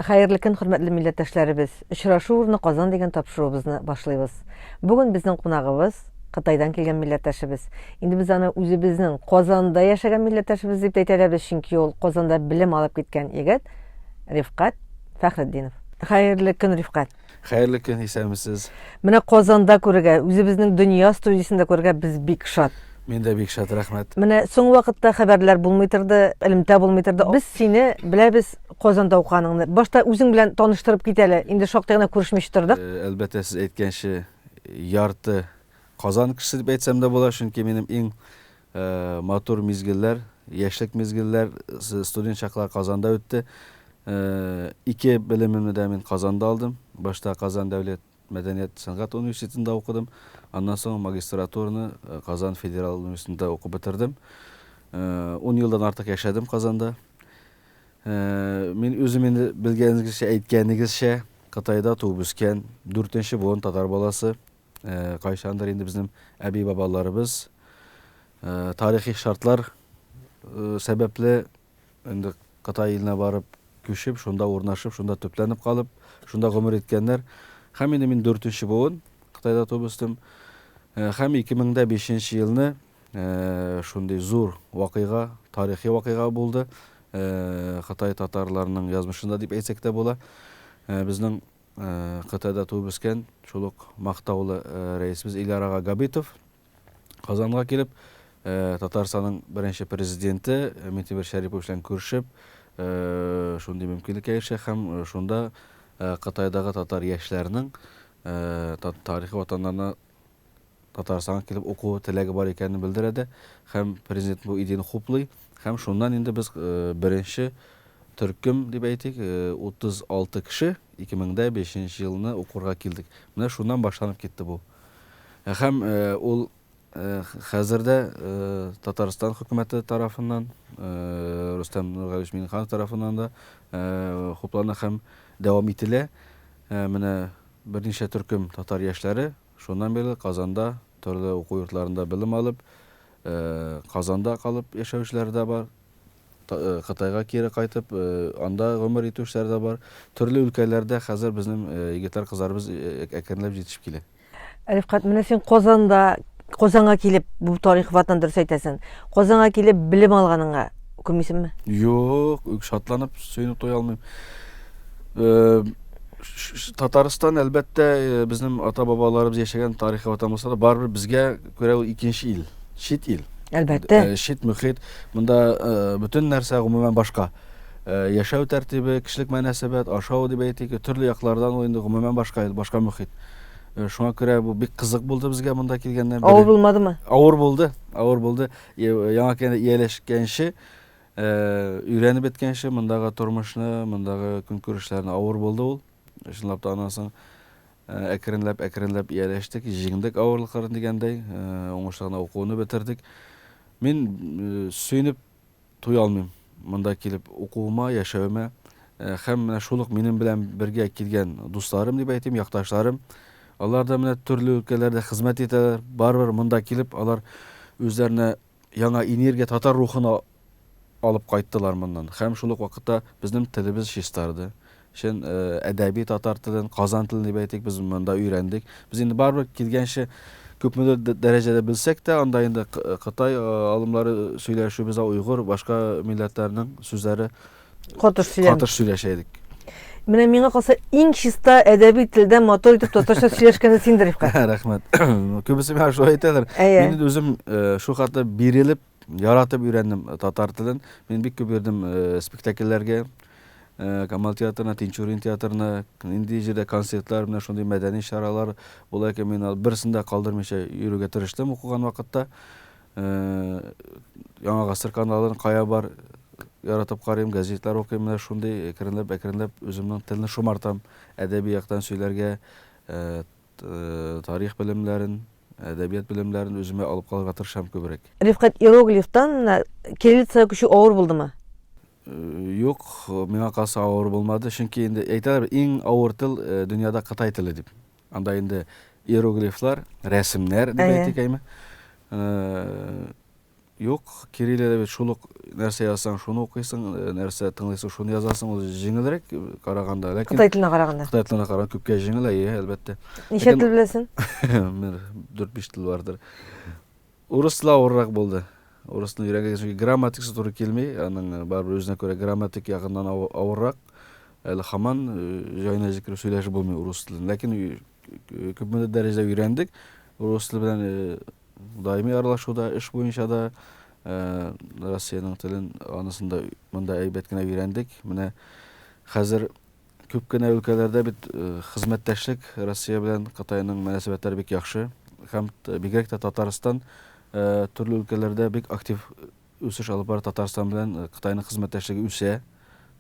Хәерле көн, хөрмәтле милләттәшләребез! Очрашу урыны Казан дигән тапшыруыбызны башлыйбыз. Бүген безнең кунагыбыз, Кытайдан килгән милләттәшебез. Инде без аны үзебезнең Казанда яшәгән милләттәшебез дип тә әйтә алабыз, чөнки ул Казанда белем алып киткән егет Рифкать Фәхретдинов. Хәерле көн, Рифкать! Хәерле көн, исәнмесез. Менә Казанда күрергә, үзебезнең Дөнья студиясендә күрергә без бик шат. Мин дә бик шат, рәхмәт. Менә соңгы вакытта хәбәрләр булмый торды, элемтә булмый торды. Без сине беләбез Казанда укыганыңны. Башта үзең белән таныштырып кит әле. Инде шактый гына күрешмичә тордык. Э, әлбәттә, сез әйткәнче, ярты Казан кешесе дип әйтсәм дә була, чөнки минем иң э, матур мизгелләр, яшьлек мизгелләр, студент чаклар Казанда үтте. Э, ике белемемне дә мин Казанда алдым. Башта Казан дәүләт Мәдәният сәнгать университетында укыдым. Аннан соң магистратураны э, Казан федераль университетында укып бетердем. 10 э, елдан артык яшәдем Казанда. Э, мин үзем инде белгәнегезчә, әйткәнегезчә, Кытайда туып үскән дүртенче буын татар баласы. Кайчандыр инде безнең әби-бабаларыбыз тарихи шартлар сәбәпле Инде Кытай иленә барып күчеп, шунда урнашып, шунда төпләнеп калып, шунда гомер иткәннәр. Һәм инде мин дүртенче буын Кытайда туып үстем. Э, һәм 2005 елны э, шундый зур вакыйга, тарихи вакыйга булды. Э, Кытай татарларының язмышында дип әйтсәк тә була. Безнең Кытайда туып үскән шул ук мактаулы рәисебез Илдар ага Габитов Казанга килеп, э, Татарстанның беренче президенты э, Минтимер Шәрипович белән күрешеп, э, шундый мөмкинлеккә ирешә һәм шунда Кытайдагы татар яшьләренең тарихи ватаннарына Татарстанга килеп уку теләге бар икәнен белдерә дә һәм президент бу идеяне хуплый һәм шуннан инде без беренче төркем дип әйтик, 36 кеше 2005 елны укырга килдек. Менә шуннан башланып китте бу. Һәм ул хәзер дә Татарстан хөкүмәте тарафыннан, Рөстәм Нургалиевич Миңнеханов тарафыннан да хуплана һәм дәвам ителә. Менә берничә төркем татар яшьләре шуннан бирле Казанда төрле уку йортларында белем алып, Казанда калып яшәүчеләр дә бар, Кытайга кире кайтып, анда гомер итүчеләр дә бар. Төрле өлкәләрдә хәзер безнең егетләр, кызларыбыз әкренләп җитешеп килә. Рифкать, менә син Казанда, Казанга килеп, бу тарих ватан дөрес әйтәсең. Казанга килеп белем алганыңа үкенмисеңме? Юк, шатланып, сөенеп туя алмыйм. Э, Татарстан, әлбәттә, э, безнең ата-бабаларыбыз яшәгән тарихи ватан булса да, барыбер безгә күрә ул икенче ил, чит ил. Әлбәттә. Э, чит мөхит. Монда бөтен нәрсә гомумән башка. Э, яшәү тәртибе, кешелек мөнәсәбәт, ашау дип әйтик, төрле яклардан ул инде гомумән башка, башка мөхит. Э, шуңа күрә бу бик кызык булды безгә монда килгәннән. Авыр булмадымы? Авыр булды, авыр булды. Яңа килгәндә ияләшкәнче, э, өйрәнеп беткәнче мондагы тормышны, мондагы көнкүрешләрне авыр булды ул. Чынлап та аннан соң әкренләп, әкренләп ияләштек, җиңдек авырлыкларны дигәндәй, уңышлы гына укуны бетердек. Мин сөенеп Туя алмыйм монда килеп укуыма, яшәвемә. Э, һәм менә шул ук минем белән бергә килгән дусларым дип әйтим, якташларым, алар да менә төрле өлкәләрдә хезмәт итәләр. Барыбер монда килеп, алар үзләренә яңа энергия, татар рухын алып кайттылар моннан. Һәм шул ук вакытта безнең телебез чистарды. Чын әдәби татар телен, Казан телен дип әйтик, без монда өйрәндек. Без инде барыбер килгәнче күпмедер дәрәҗәдә белсәк тә, анда инде Кытай алымнары сөйләшү, без уйгыр, башка милләтләрнең сүзләре катыш сөйләм. Катыш сөйләшә идек. Менә миңа калса, иң чиста әдәби телдә матур итеп татарча сөйләшкәне синдер, Рифкать. Рәхмәт. Күбесе миңа шулай әйтәләр. Мин инде үзем шул хәтле бирелеп Яратып өйрәндем татар телен. Мин бик күп йөрдем спектакльләргә. Камал театрына, Тинчурин театрына, нинди җирдә концертлар, менә шундый мәдәни чаралар була икән, мин берсен дә калдырмыйча йөрергә тырыштым укыган вакытта. Яңа гасыр каналын кая бар яратып карыйм, газетлар укыйм, менә шундый әкренләп, әкренләп үземнең телне шомартам, әдәби яктан сөйләргә, тарих белемнәрен, әдәбият белемнәрен үземә алып калырга тырышам күбрәк. Рифкать, иероглифтан менә кириллицага күчү авыр булдымы? Юк, миңа калса авыр булмады, чөнки инде әйтәләр, иң авыр тел дөньяда кытай теле дип. Анда инде иероглифлар, рәсемнәр дип әйтик, әйме. Юк, кириллиядә бит шул ук нәрсә язсаң, шуны укыйсың, нәрсә тыңлыйсың, шуны язасың, ул җиңелрәк караганда. Ләкин Кытай теленә караганда. Кытай теленә караганда күпкә җиңел, әйе, әлбәттә. Ничә тел беләсең? Бер 4-5 тел бардыр. Урыс теле авыррак булды. Урыс телен өйрәнгән чөнки грамматикасы туры килми, аның барыбер үзенә күрә грамматик ягыннан авыррак. Әле һаман җаена җиткереп сөйләшеп булмый урыс телен. Ләкин күпмедер дәрәҗәдә өйрәндек. Урыс теле белән даими аралашуда, эш буенча да Россиянең телен анысын да монда әйбәт кенә өйрәндек. Менә хәзер күп кенә өлкәләрдә бит хезмәттәшлек Россия белән Кытайның мөнәсәбәтләре бик яхшы. Һәм бигрәк тә Татарстан төрле өлкәләрдә бик актив үсеш алып бара. Татарстан белән Кытайның хезмәттәшлеге үсә,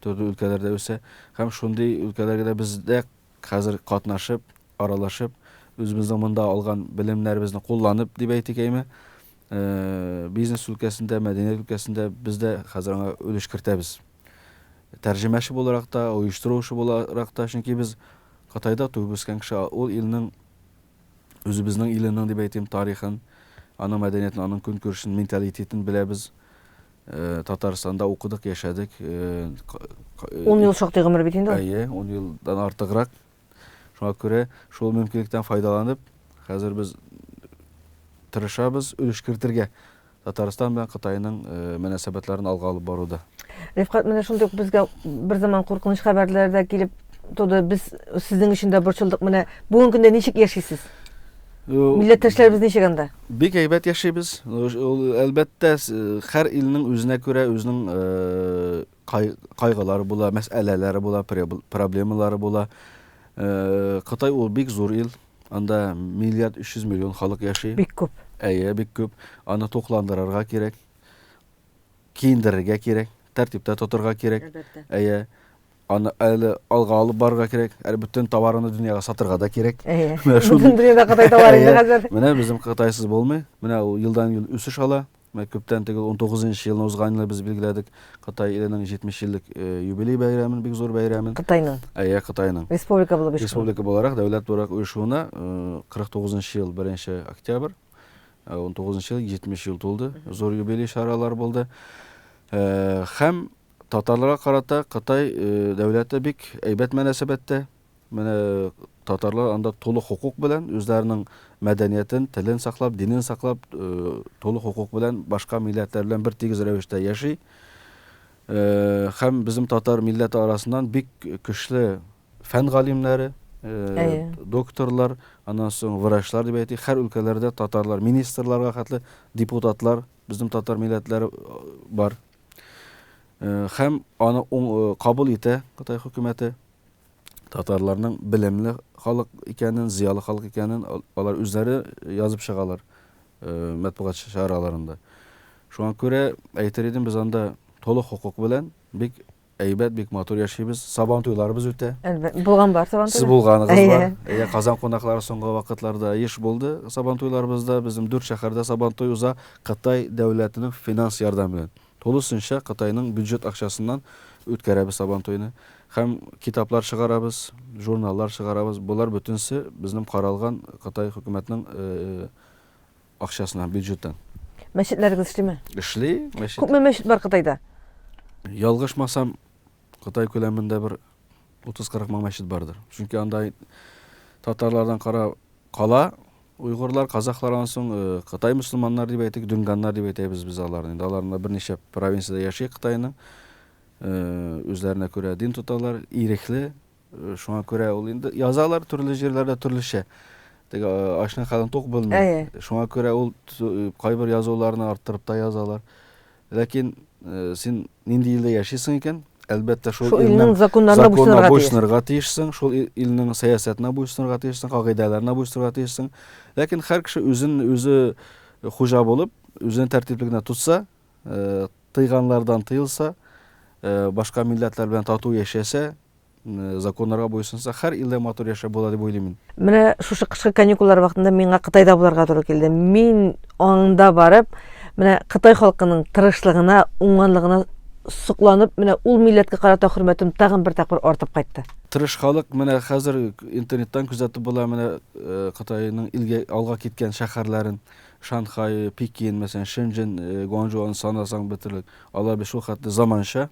төрле өлкәләрдә үсә. Һәм шундый өлкәләргә дә без дә хәзер катнашып, аралашып, үзебезнең монда алган белемнәребезне кулланып дип әйтик әйме, бизнес өлкәсендә, мәдәният өлкәсендә без дә хәзер аңа өлеш кертәбез. Тәрҗемәче буларак та, оештыручы буларак та, чөнки без Кытайда туып үскән кеше, ул илнең үзебезнең иленең дип әйтим, тарихын, аның мәдәниятен, аның көнкүрешен, менталитетын беләбез. Татарстанда укыдык, яшәдек. 10 ел шактый гомер бит инде. Әйе, 10 елдан артыграк. Шуңа күрә шул мөмкинлектән файдаланып, хәзер без тырышабыз өлеш кертергә Татарстан белән Кытайның мөнәсәбәтләрен алга алып баруда. Рифкать, менә шундый ук безгә бер заман куркыныч хәбәрләр дә килеп туды. Без сезнең өчен дә борчылдык. Менә бүгенге көндә ничек яшисез? Милләттәшләребез ничек анда? Бик әйбәт яшибез. Ул, әлбәттә, һәр илнең үзенә күрә үзенең кайгылары була, мәсьәләләре була, проблемалары була. Кытай ул бик зур ил. Анда миллиард 300 миллион халык яши. Бик күп. Әйе, бик күп. Аны тукландырырга кирәк, киендерергә кирәк, тәртиптә тотырга кирәк. Әлбәттә. Әйе. Аны әле алга алып барырга кирәк. Әле бөтен товарны дөньяга сатырга да кирәк. Әйе. Бөтен дөньяда Кытай товары инде хәзер. Менә безнең Кытайсыз булмый. Менә ул елдан-ел үсеш ала. Менә күптән түгел 19 нчы елны узган елны без билгеләдек Кытай иленең 70 еллык юбилей бәйрәмен, бик зур бәйрәмен. Кытайның. Әйе, Кытайның. Республика булып оешкан. Республика буларак, дәүләт буларак оешуына 49 нчы ел 1 октябрь, 19 нчы ел 70 ел тулды. Зур юбилей чаралары булды. Һәм татарларга карата Кытай дәүләте бик әйбәт мөнәсәбәттә. Менә татарлар анда тулы хокук белән үзләренең мәдәниятен, телен саклап, динен саклап, тулы хокук белән башка милләтләр белән бер тигез рәвештә яши. Һәм безнең татар милләте арасыннан бик көчле фән галимнәре, докторлар, аннан соң врачлар дип әйтик, һәр өлкәләрдә татарлар, министрларга хәтле депутатлар, безнең татар милләтләре бар. Һәм аны кабул итә Кытай хөкүмәте. Татарларның белемле халык икәнен, зыялы халык икәнен алар үзләре язып чыгалар матбугат чараларында. Шуңа күрә әйтер идем, без анда тулы хокук белән бик әйбәт, бик матур яшибез. Сабан туйларыбыз үтә. Әлбәттә, булган бар Сабан туе. Сез булганыгыз бар. Әйе, Казан кунаклары соңгы вакытларда еш булды Сабан туйларыбызда. Безнең дүрт шәһәрдә Сабан туй уза Кытай дәүләтенең финанс ярдәме белән. Тулысынча Кытайның бюджет акчасыннан үткәрәбез Сабантуйны. Һәм китаплар чыгарабыз, журналлар чыгарабыз. Болар бөтенесе безнең каралган Кытай хөкүмәтенең акчасына, бюджеттан. Мәчетләрегез эшлиме? Эшли, мәчет. Күпме мәчет бар Кытайда? Ялгышмасам, Кытай күләмендә бер 30-40 мең мәчет бардыр. Чөнки анда татарлардан кара Кала, уйгырлар, казахлар аннан соң Кытай мөселманнары дип әйтик, дүнганнар дип әйтәбез без аларны. Инде алар берничә провинциядә яши Кытайның. Үзләренә күрә дин тоталар, ирекле. Шуңа күрә ул инде язалар төрле җирләрдә төрлечә. Теге ачның хәлен тук белми. Шуңа күрә ул кайбер язуларны арттырып та язалар. Ләкин син нинди илдә яшисең икән, әлбәттә, шул илнең законнарына буйсынырга тиешсең, шул илнең сәясәтенә буйсынырга тиешсең, кагыйдәләренә буйсынырга тиешсең. Ләкин һәр кеше үзен үзе хуҗа булып, үзен тәртипле генә тотса, тыйганнардан тыелса, башка милләтләр белән тату яшәсә, законнарга буйсынса, һәр илдә матур яшәп була дип уйлыйм мин. Менә шушы кышкы каникуллар вакытында миңа Кытайда булырга туры килде. Мин анда барып, менә Кытай халкының тырышлыгына, уңганлыгына сокланып, менә ул милләткә карата хөрмәтем тагын бер тапкыр артып кайтты. Тырыш халык, менә хәзер интернеттан күзәтеп була, менә Кытайның илгә алга киткән шәһәрләрен, Шанхай, Пекин, мәсәлән, Шэньчжэн, Гуанчжоуны санасаң бетерерлек. Алар бит шул хәтле заманча,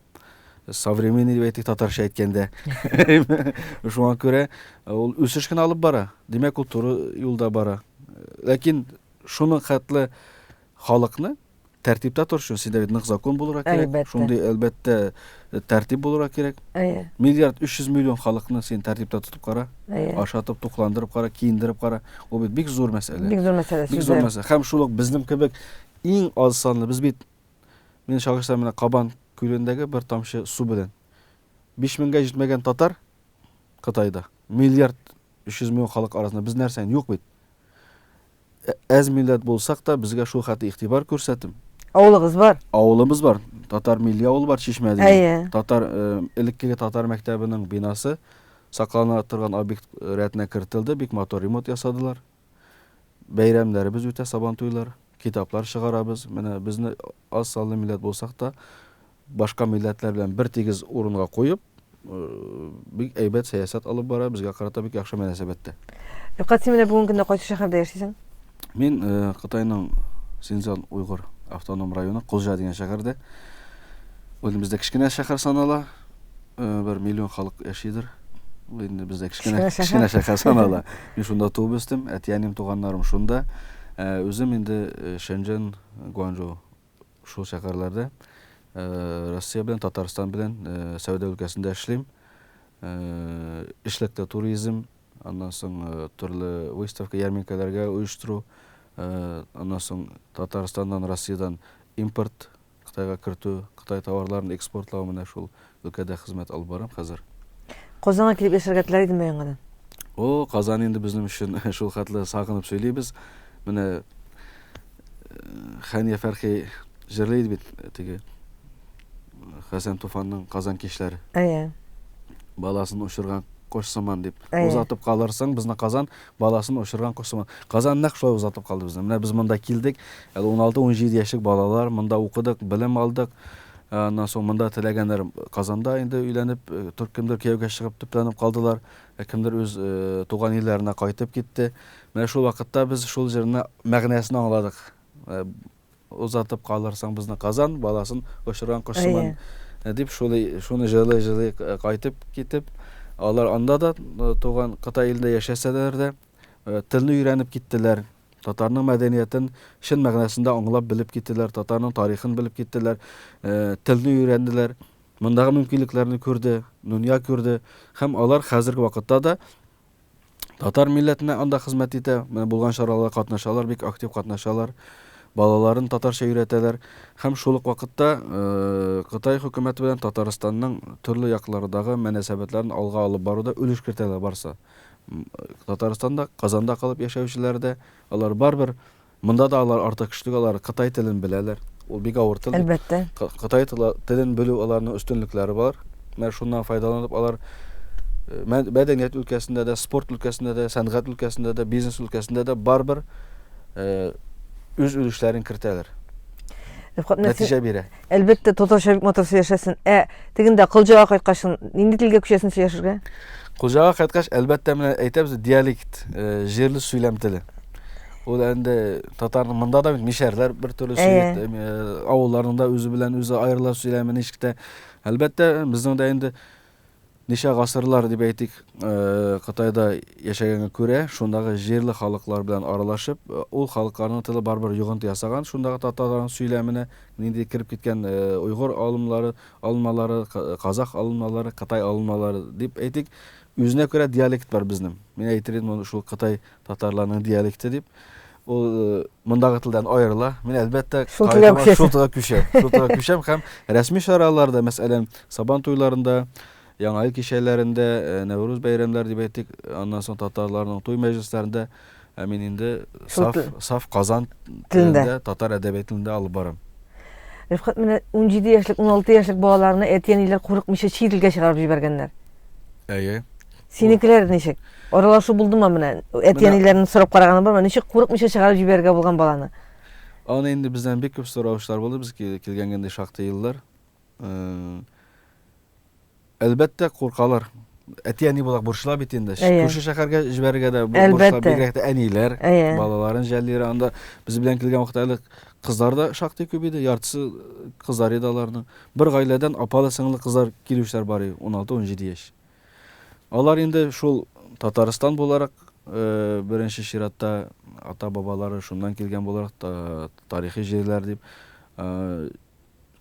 современный дип әйтик татарча әйткәндә. Шуңа күрә ул үсеш кенә алып бара. Димәк, ул туры юлда бара. Ләкин шуның хәтле халыкны тәртиптә тору өчен синдә бит нык закон булырга кирәк. Әлбәттә. Шундый, әлбәттә, тәртип булырга кирәк. Әйе. Миллиард 300 миллион халыкны син тәртиптә тотып кара. Әйе. Ашатып, тукландырып кара, киендереп кара. Ул бит бик зур мәсьәлә. Бик зур мәсьәлә. Бик зур мәсьәлә. Һәм шул ук безнең кебек иң аз санлы без бит мин чагыштырам менә Кабан күлендәге бер тамчы су белән. 5000гә җитмәгән татар Кытайда. Миллиард 300 миллион халык арасында без нәрсә юк бит. Әз милләт булсак та, безгә шул хәтле игътибар күрсәтеп. Авылыгыз бар? Авылыбыз бар. Татар милли авылы бар, Чишмә дигән. Әйе. Татар, элеккеге татар мәктәбенең бинасы саклана торган объект рәтенә кертелде, бик матур ремонт ясадылар. Бәйрәмнәребез үтә, Сабантуйлар, китаплар чыгарабыз. Менә безне аз санлы милләт булсак та, башка милләтләр белән бер тигез урынга куеп, бик әйбәт сәясәт алып бара, безгә карата бик яхшы мөнәсәбәттә. Рифкать, син менә бүгенге көндә кайсы шәһәрдә яшисең? Мин Кытайның Синьцзян Уйгыр автоном районы Кулҗа дигән шәһәрдә. Ул инде бездә кечкенә шәһәр санала. Бер миллион халык яшидер. Ул инде бездә кечкенә кечкенә шәһәр санала. Мин шунда туып үстем, әти-әнием, туганнарым шунда. Үзем инде Шэньчжэн, Гуанчжоу Шул шәһәрләрдә Россия белән, Татарстан белән сәүдә өлкәсендә эшлим. Эшлекле туризм, аннан соң төрле выставка, ярминкәләргә оештыру, аннан соң Татарстаннан, Россиядән импорт Кытайга кертү, Кытай товарларын экспортлау, менә шул өлкәдә хезмәт алып барам хәзер. Казанга килеп яшәргә теләр идеңме яңадан? О, Казан инде безнең өчен шул хәтле сагынып сөйлибез. Менә Хәния Фәрхи җырлый иде бит теге Хәсән Туфанның Казан кичләре. Әйе. Баласын очырган кош сыман дип. Озатып калырсың безне Казан, баласын очырган кош сыман. Казан нәкъ шулай озатып калды безне. Менә без монда килдек, әле 16-17 яшьлек балалар, монда укыдык, белем алдык. Аннан соң монда теләгәннәр Казанда инде өйләнеп, кемдер кияүгә чыгып төпләнеп калдылар, кемдер үз туган илләренә кайтып китте. Менә шул вакытта без шул җырны мәгънәсен аңладык. Озатып калырсың безне Казан, баласын очырган кош сыман дип шулай шуны җырлый-җырлый кайтып китеп, алар анда да туган Кытай илендә яшәсәләр дә, телне өйрәнеп киттеләр. Татарның мәдәниятен чын мәгънәсендә аңлап белеп киттеләр, татарның тарихын белеп киттеләр, телне өйрәнделәр, мондагы мөмкинлекләрне күрде, дөнья күрде һәм алар хәзерге вакытта да татар милләтенә анда хезмәт итә, менә булган чараларда катнашалар, бик актив катнашалар, балаларын татарча өйрәтәләр һәм шул ук вакытта Кытай хөкүмәте белән Татарстанның төрле яклардагы мөнәсәбәтләрен алга алып баруда өлеш кертәләр барсы. Татарстанда, Казанда калып яшәүчеләр дә, алар барыбер, монда да алар артык көчле, алар кытай телен беләләр. Ул бик авыр тел. Әлбәттә. Кытай телен белү аларның өстенлекләре бар. Менә шуннан файдаланып алар э, мәдәният өлкәсендә дә, спорт өлкәсендә дә, сәнгать өлкәсендә дә, бизнес өлкәсендә дә барыбер э, үз өлешләрен кертәләр. Нәтиҗә бирә. Әлбәттә, татарча бик матур сөйләшәсең. Ә тегендә Кылҗага кайткач, нинди телгә күчәсең сөйләшергә? Кылҗага кайткач, әлбәттә, менә әйтәбез, диалект, э, җирле сөйләм теле. Ул инде татарның монда да бит мишәрләр бер төрле сөйли, э, авылларның да үзе белән үзе аерыла сөйләме ничек тә. Әлбәттә, безнең дә инде Ничә гасырлар дип әйтик, Кытайда яшәгәнгә күрә, шундагы җирле халыклар белән аралашып, ул халыкларның теле барыбер йогынты ясаган, шундагы татарларның сөйләменә нинди кереп киткән уйгыр алымлары, алынмалары, казах алынмалары, кытай алынмалары дип әйтик, үзенә күрә диалект бар безнең. Мин әйтер идем, шул кытай татарларның диалекты дип. Ул мондагы телдән аерыла. Мин әлбәттә шул телгә күчәм. Шул телгә күчәм. Шул телгә күчәм һәм рәсми чараларда, мәсәлән, Сабан туйларында, Яңа ел кичәләрендә, Нәүрүз бәйрәмнәре дип әйтик, аннан соң татарларның туй мәҗлесләрендә мин инде саф, саф Казан телендә, татар әдәбият телендә алып барам. Рифкать, менә 17 яшьлек, 16 яшьлек балаларны әти-әниләр курыкмыйча чит илгә чыгарып җибәргәннәр. Әйе. Синекеләр ничек? Аралашу булдымы менә? Әти-әниләрен сорап караганы бармы? Ничек курыкмыйча чыгарып җибәрергә булган баланы? Аны инде бездән бик күп сораучылар булды, без килгәнгә инде шактый еллар. Әлбәттә, куркалар. Әти-әни буларак борчыла бит инде. Күрше шәһәргә җибәрергә дә борчыла, бигрәк тә әниләр балаларын жәллиләр. Анда без белән килгән вакытта әле кызлар да шактый күп иде, яртысы кызлар иде аларның. Бер гаиләдән апалы-сеңле кызлар килүчеләр бар иде, 16-17 яшь. Алар инде шул Татарстан буларак, беренче чиратта ата-бабалары шуннан килгән буларак, тарихи җирләр дип,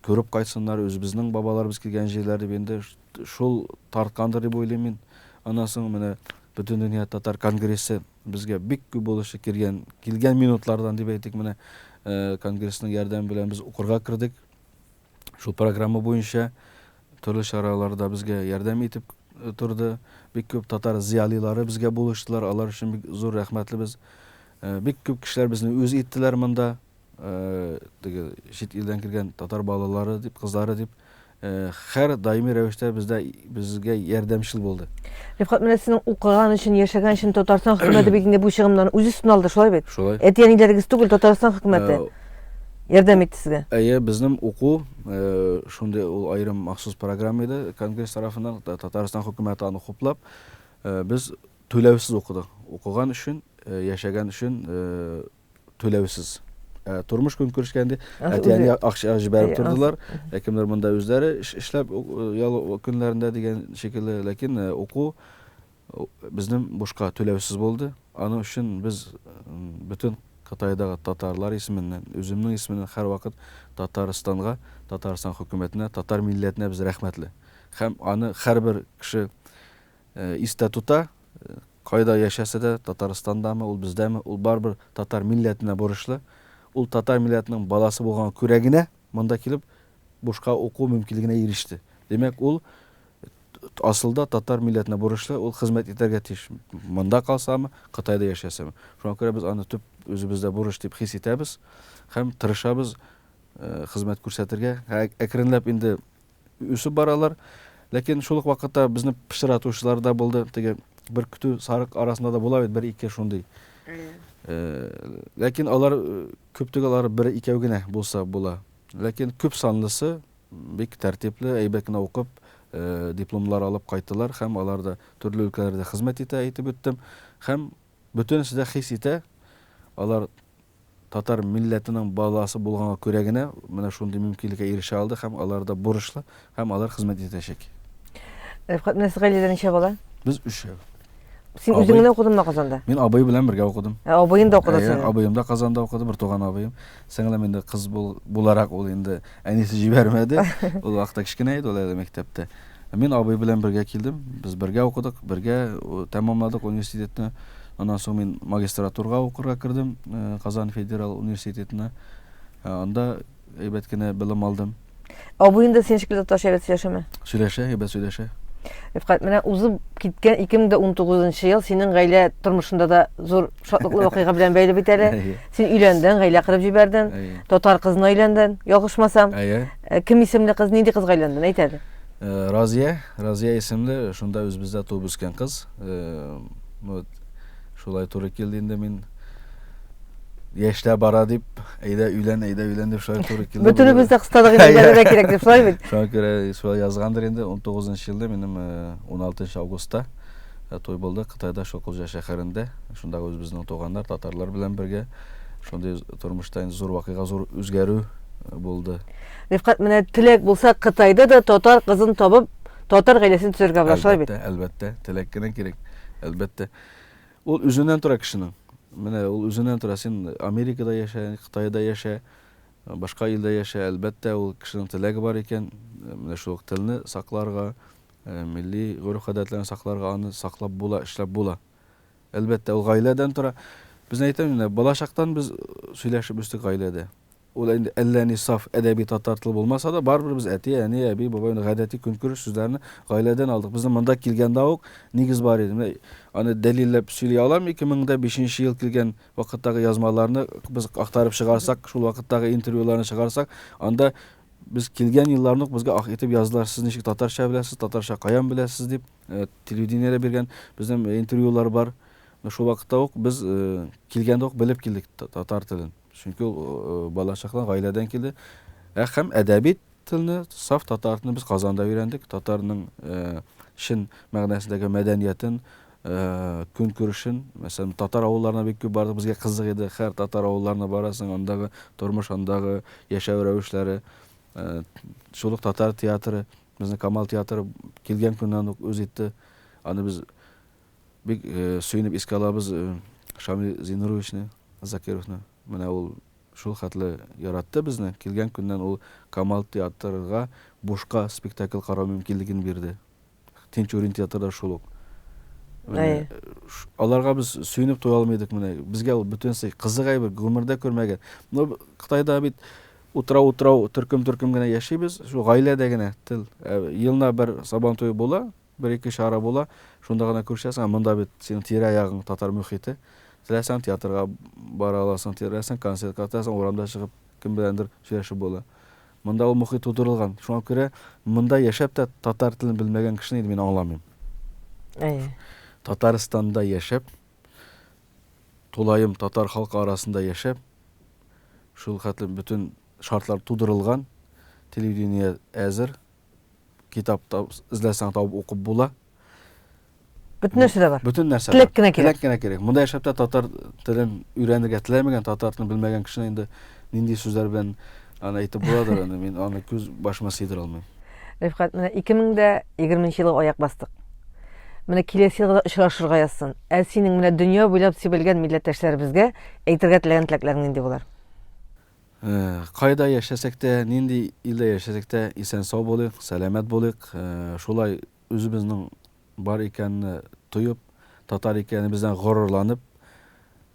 күреп кайтсыннар, үзебезнең бабаларыбыз килгән җирләр дип инде шул тарткандыр дип уйлыйм мин. Аннан соң менә Бөтендөнья татар конгрессы безгә бик күп булышы килгән, килгән минутлардан дип әйтик, менә конгрессның ярдәме белән без укырга кердек. Шул программа буенча төрле чараларда безгә ярдәм итеп торды. Бик күп татар зыялыйлары безгә булыштылар, алар өчен бик зур рәхмәтлебез. Бик күп кешеләр безне үз иттеләр монда. Теге чит илдән килгән татар балалары дип, кызлары дип, һәр даими рәвештә бездә безгә ярдәмчел булды. Рифкать, менә сезнең укыган өчен, яшәгән өчен Татарстан хөкүмәте бит инде бу чыгымнарны үз өстенә алды, шулай бит? Шулай. Әти-әниләрегез түгел, Татарстан хөкүмәте ярдәм итте сезгә. Әйе, безнең уку шундый ул аерым махсус программа иде, Конгресс тарафыннан, Татарстан хөкүмәте аны хуплап, без түләүсез укыдык. Укыган өчен, яшәгән өчен түләүсез. Ә, тормыш көнкүрешкә инде әти-әни акча җибәреп тордылар. Ә кемдер монда үзләре эшләп ял көннәрендә дигән шикелле, ләкин уку безнең бушка түләүсез булды. Аның өчен без бөтен Кытайдагы татарлар исеменнән, үземнең исеменнән һәрвакыт Татарстанга, Татарстан хөкүмәтенә, татар милләтенә без рәхмәтле. Һәм аны һәрбер кеше истә тота, кайда яшәсә дә, Татарстандамы, ул бездәме, ул барыбер татар милләтенә бурычлы. Ул татар милләтенең баласы булганга күрә генә монда килеп бушка уку мөмкинлегенә иреште. Димәк, ул асылда татар милләтенә бурычлы, ул хезмәт итәргә тиеш. Монда калсамы, Кытайда яшәсәме. Шуңа күрә без аны төп үзебездә бурыч дип хис итәбез һәм тырышабыз хезмәт күрсәтергә. Әкренләп инде үсеп баралар. Ләкин шул ук вакытта безне пычратучылар да булды. Теге бер көтү сарык арасында да була бит бер-ике шундый. Ләкин алар күп түгел, алар бер икәү генә булса була. Ләкин күп санлысы бик тәртипле, әйбәт кенә укып, дипломнар алып кайттылар һәм алар да төрле өлкәләрдә хезмәт итә, әйтеп үттем. Һәм бөтенесе дә хис итә, алар татар милләтенең баласы булганга күрә генә менә шундый мөмкинлеккә ирешә алды һәм алар да бурычлы һәм алар хезмәт итәчәк. Рифкать, менә сез гаиләдә ничә бала? Без өчәү. Син үзең генә укыдыңмы Казанда? Мин абый белән бергә укыдым. Ә абыең да укыды синең? Абыем да Казанда укыды, бер туган абыем. Сеңлем инде кыз буларак ул инде әнисе җибәрмәде. Ул вакытта кечкенә иде ул әле мәктәптә. Мин абый белән бергә килдем. Без бергә укыдык, бергә тәмамладык университетны. Аннан соң мин магистратурага укырга кердем, Казан федераль университетына. Анда әйбәт кенә белем алдым. Абыең да синең шикелле татарча әйбәт сөйләшәме? Сөйләшә, әйбәт сөйләшә. Рифкать, менә узып киткән 2019 ел синең гаилә тормышында да зур шатлыклы вакыйга белән бәйле бит әле. Син өйләндең, гаилә корып җибәрдең. Татар кызына өйләндең, ялгышмасам. Әйе. Кем исемле кыз, нинди кызга өйләндең, әйт әле. Разия, Разия исемле, шунда үзебездә туып үскән кыз. Вот шулай туры килде инде мин яшьтә бара дип, әйдә өйлән, әйдә өйлән дип шулай туры килде. Бөтенебез дә кыстадык инде, өйләнергә кирәк дип, шулай бит? Шуңа күрә шулай язгандыр инде, 19 елда минем 16 августта туй булды Кытайда, Шоколҗа шәһәрендә. Шундагы үзебезнең туганнар, татарлар белән бергә. Шундый тормышта инде зур вакыйга, зур үзгәрү булды. Рифкать, менә теләк булса, Кытайда да татар кызын табып, татар гаиләсен төзергә була, шулай бит? Әлбәттә, әлбәттә, теләк кенә кирәк. Әлбәттә. Ул үзеннән тора кешенең. Менә ул үзеннән тора. Син Америкада яшә, Кытайда яшә, башка илдә яшә, әлбәттә, ул кешенең теләге бар икән, менә шул ук телне сакларга, милли гореф-гадәтләрне сакларга, аны саклап була, эшләп була. Әлбәттә, ул гаиләдән тора. Без әйтәм инде, балачактан без сөйләшеп үстек гаиләдә. Ул инде әллә ни саф әдәби татар теле булмаса да, барыбер без әти, әни, әби, бабай гадәти көнкүреш сүзләрне гаиләдән алдык. Безнең монда килгәндә үк нигез бар иде. Менә аны дәлилләп сөйли алам, 2005 ел килгән вакыттагы язмаларны без актарып чыгарсак, шул вакыттагы интервьюларны чыгарсак, анда без килгән елларны ук безгә ак итеп яздылар, сез ничек татарча беләсез, татарча каян беләсез дип, телевидениедә биргән безнең интервьюлар бар. Шул вакытта ук без килгәндә ук белеп килдек татар телен. Чөнки ул балачактан гаиләдән килде. Ә һәм әдәби телне, саф татар телен без Казанда өйрәндек. Татарның Чын мәгънәсендәге мәдәниятен, көнкүрешен, мәсәлән, татар авылларына бик күп бардык, безгә кызык иде, һәр татар авылларына барасың, андагы тормыш, андагы яшәү рәвешләре, шул ук татар театры, безнең Камал театры килгән көннән үк үз итте. Аны без бик сөенеп искә алабыз Шамил Зиннуровичны, Закировны. Менә ул шул хәтле яратты безне, килгән көннән ул Камал театрга бушка спектакль карау мөмкинлеген бирде. Тинчурин театрда шул ук. Менә аларга без сөенеп туя алмый идек менә. Безгә ул бөтенесе кызык әйбер, гомердә күрмәгән. Но Кытайда бит утрау-утрау, төркем-төркем генә яшибез, шул гаиләдә генә тел. Ә, елына бер Сабан туе була, бер-ике чара була, шунда гына күрешәсең. Ә монда бит синең тирә-ягың татар мөхите. Теләсәң театрга бара аласың, теләсәң концертка, теләсәң урамда чыгып кем беләндер сөйләшеп була. Монда ул мохит тудырылган. Шуңа күрә монда яшәп тә татар телен белмәгән кешене инде мин аңламыйм. Әйе. Татарстанда яшәп, тулаем татар халкы арасында яшәп, шул хәтле бөтен шартлар тудырылган, телевидение әзер, китап эзләсәң табып укып була. Бөтен нәрсә дә бар. Бөтен нәрсә Теләк кенә кирәк. Теләк кенә кирәк. Монда яшәп тә татар телен өйрәнергә теләмәгән, татар телен белмәгән кешене инде нинди сүзләр белән аны әйтеп буладыр, аны мин аны күз башыма сыйдыра алмыйм. Рифкать, менә 2020 елга аяк бастык. Менә киләсе елга да очрашырга язсын. Ә синең менә дөнья буйлап сибелгән милләттәшләребезгә әйтергә теләгән теләкләрең нинди булыр? Э, кайда яшәсәк тә, нинди илдә яшәсәк тә, исән-сау булыйк, сәламәт булыйк. Э, шулай үзебезнең бар икәнне тоеп, татар икәнебездән горурланып,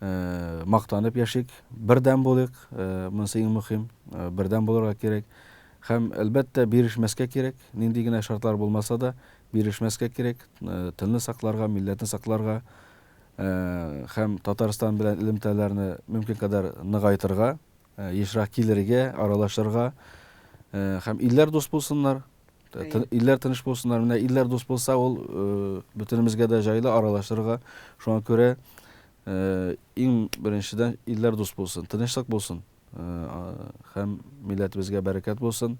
э, мактанып яшик, бердәм булыйк, э, монысы иң мөһим, э, бердәм булырга кирәк. Һәм, әлбәттә, бирешмәскә кирәк, нинди генә шартлар булмаса да, бирешмәскә кирәк, телне сакларга, милләтне сакларга һәм Татарстан белән элемтәләрне мөмкин кадәр ныгайтырга, ешрак килергә, аралашырга һәм илләр дус булсыннар, Илләр тыныч булсыннар. Менә илләр дус булса, ул э, бөтенебезгә дә җайлы аралашырга. Шуңа күрә э, иң беренчедән илләр дус булсын, тынычлык булсын э, һәм милләтебезгә бәрәкәт булсын.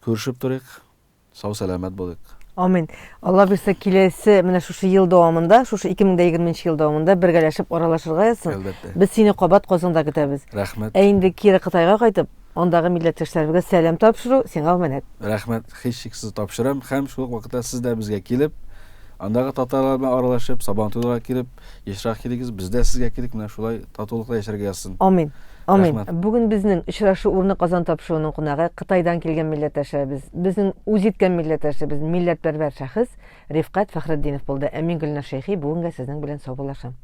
Күрешеп торыйк. Сау-сәламәт булыйк. Амин. Алла бирсә, киләсе менә шушы ел дәвамында, шушы 2020 ел дәвамында бергәләшеп аралашырга язсын. Әлбәттә. Без сине кабат Казанда көтәбез. Рәхмәт. Ә инде кире Кытайга кайтып, андагы милләттәшләребезгә сәлам тапшыру сиңа аманәт. Рәхмәт, һичшиксез тапшырам һәм шул ук вакытта сез дә безгә килеп, андагы татарлар белән аралашып, Сабантуйларга килеп, ешрак килегез, без дә сезгә килик, менә шулай татулыкта яшәргә язсын. Амин. Амин. Рәхмәт. Бүген безнең очрашу урыны Казан тапшыруының кунагы Кытайдан килгән милләттәшләребез, безнең үз иткән милләттәшебез, милләтпәрвәр шәхес Рифкать Фәхретдинов булды. Ә мин Гөлнар Шәйхи бүгенгә сезнең белән саубуллашам.